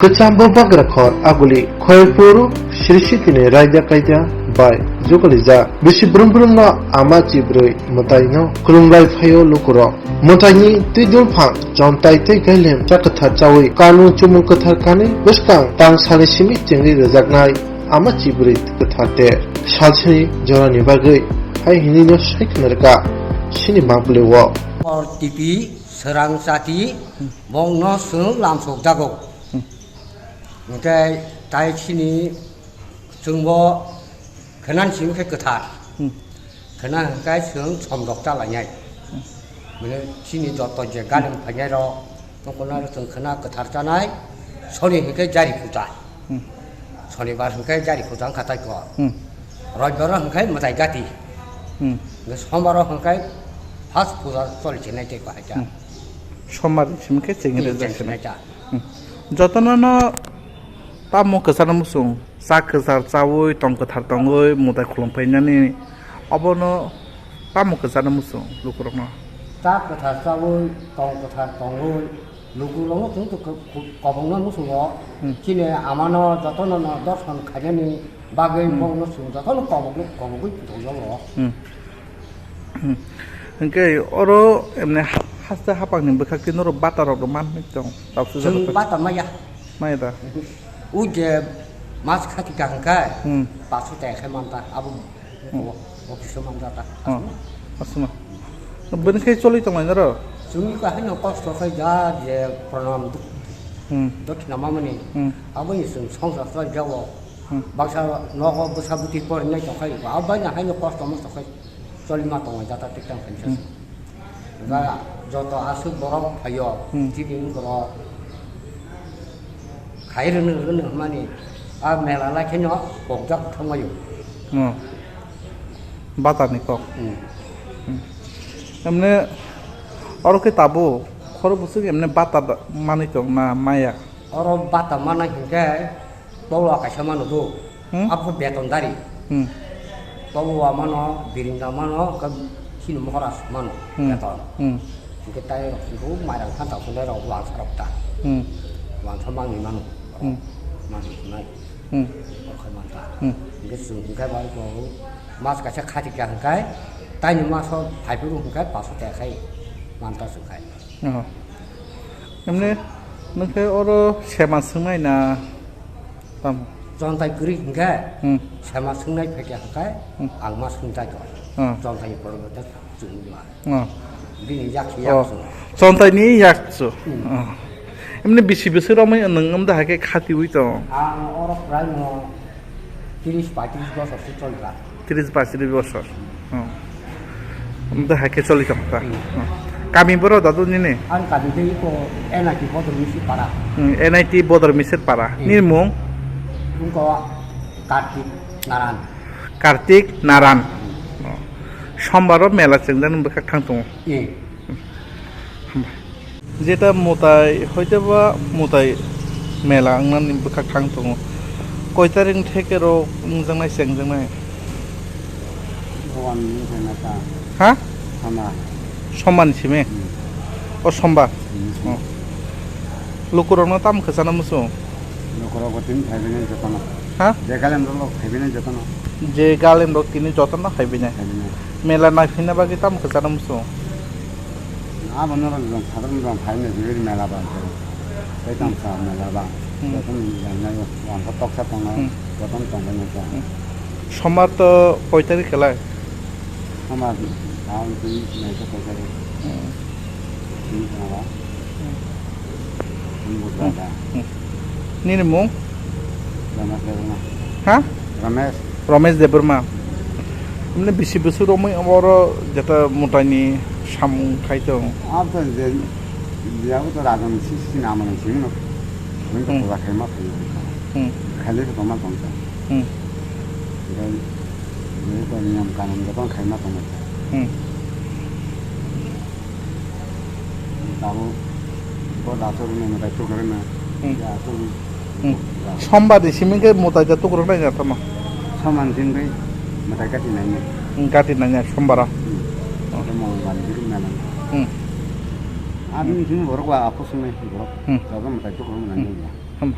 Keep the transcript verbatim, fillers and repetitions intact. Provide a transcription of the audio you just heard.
Kwcham bo bagra khor aguli Khoyerpur Sri Sitini raida kaida bai jugalijak. Bisi brum brum no ama chibrwi mwtai no khulumlai phaio lukurok. Mwtai ni twi dulphang chontai tei gailem cha kwthar chawi kanwi chumung kwthar kanwi bwskang tang sani simi chengwi rwjaknai ama chibrwi kwthar ter. Salsani jorani bagwi hai hinwi no sai khna rwkha sini mabule o. Or T P Srang chati bongno chwng lamsok jago. Hmm. Hwnkhe tai chini chwngbo khwnani simi khe kwthar. Hmm. Khwna hwnkhe chwng somdok chalainai. Hmm. Mane chini joto je galim phainai rok, tongkhornai rok chwng khwna kwthar chanai, soni hwnkhe jari puja. Hmm. Sonibar hwnkhe jari puja wngkha tai kok. Hmm. Roibaro hwnkhe mwtai gati. Hmm. Hwnkhe somaro hwnkhe first puja choli chenai tei kok hai ta. Hmm. Sombar simi khe chengri Hmm, rwjak chengri sini. Sinai ta. Hmm. Jotono no tamo kwchar muchung, cha kwchar chawi, tong kwthar tongwi, mwtai khulum phainani, obono tamo kwchar muchung lukurokno. Cha kwthar chawi, tong kwthar tongwi, lukurokno chwng to ko-, ko-, kobongno muchungo, Hmm. Chini amano jotono no dorson khainani bagwi Hmm. bongno chwng jotono kobogwi, kobogwi phuto jago. Hmm. Hmm. Hwnkhe oro emne ha-, haste haphangni bwkhak tei norok bata rok manwi tong. Tabuk Chwng sujak bata maya. Maya da. U je mas khati ka hwnkhe Hmm. Paso te khe manta abo Hmm. o-, office o manta ta. Oh, asma. Bini khe choli tonglai noro? Chwngni ka haino kosto khe ja je pranam Hmm. dokhina mamani. Hmm. Aboni chwng songsa choli jago. Hmm. Baksa nogo bwsa bwtwi porinai tongkha, abo baino haino kosto mosto khe choli ma tongo jata tikang khaisa. Hmm. Ba joto aswk borok phaio, Hmm. chini borok khai rwno rwno hwnmani a mela lai kheno kokjak thangmaio. Hmm. Bata ni kok. Hmm. Hmm. Emne oro khe tabuk khoro bwswk emne bata da-, manwi tong na maya? Oro bata mana hinkhe Tolo kaisa mano do. Hmm? Abo khe beton dari. Hmm. Tolo wa mano, birinda mano, khe chini mohor aswk mano, Hmm. beton. Hmm. Hingke tai rok singko mairang phan tang phunai rok wangsa rok ta. Hmm. Wangsa mangni mano. Hmm. Mangni phunai. Hmm. Okhai man ta. Hmm. Hingke chwng hingke bai ko mas kaisa khati kya hingkai, taini maso phaiphuru hingkai paso tekhai man ta chwngkhai. Oh. Emne, nokhe oro sema swngnai na tamo? Chontai kwrwi hwnkhe, Hmm. sema swngnai phaikha hwnkhe, Hmm. ang ma swngtai kho. Hmm. Chontai ni porobota chwngma. Hmm. Bini yak Oh. yak chwng. Chontai ni yak chwng. Hmm. Oh. Emne bisi bisi romwi nwng wngda hai khe khatiwi tong? Ang oro prai no tris paitris bosor se choli kha. Tris paitris bosor. Hmm. Wngda hai khe choli tong kha. Hmm. Hmm. Kami boro dadu nini? Ang kami de iko N I T Bodor Misir para. Hmm, N I T Bodor Misir para. Hmm. Nini mung? Wngko Kartik Naran. Kartik Naran. Hmm. Oh. Sombaro mela chengjaknai bwkhak thang tongo. Hmm. Hambai. Jeta mwtai, hoiteba mwtai mela wngnani bwkhak thang tongo. Koi tarik theke rok wngjaknai, chengjaknai? Bhawan ni kena ta. Ha? Sama. Soman simi? Hmm. O sombar? Hmm. Oh. Lukurokno tamo kwchana muchung? Lukurok bo tini phaibainai jotono. Ha? Je galem rok phaibainai jotono. Je galem rok tini jotono phaibainai. Phaibainai. Mela naiphinna bagwi tamo kwchana muchung? Abo norok jong sadharon jong phaina jibiri mela ba. Tei tamo sa mela ba. Hmm. Jotono jang nai wangkha toksa tongnai. Hmm. Jotono tongbainai ta. Hmm. Sombar to koi tarik khlai? Sombar, taon twi naikhe koi tarik. Hmm. Twi khna ba. Hmm. Twi bujra da. Hmm. Nini mung? Ramesh Debbarma. Ha? Ramesh. Ramesh Debbarma. Mane bisi bwswk romwi oro jeta mwtaini samung khai tong. Abo to je, je abo to raja ni sisi na mani simi no. Nung to Hmm. Puja khai ma khai. Hmm. Khai le to ma tong ta. Hmm. Ngai, ngai to niyam kanun joto khai ma tong ta. Hmm. Tabuk bo daso rwmani mwtai tukrwkna. Hmm. Ya, tukrwk. Hmm. Ya. Sombar ni simi khe mwtai da tukrwknai ya tamo? Soman simi khe mwtai gati nainai. Hmm, gati nainai, sombara. Hmm. Oh. Tamo mani biru nainai. Hmm. Abini simi borok wa apus nai borok. Hmm. Joto mwtai tukrwknai Hmm. ya. Hamba.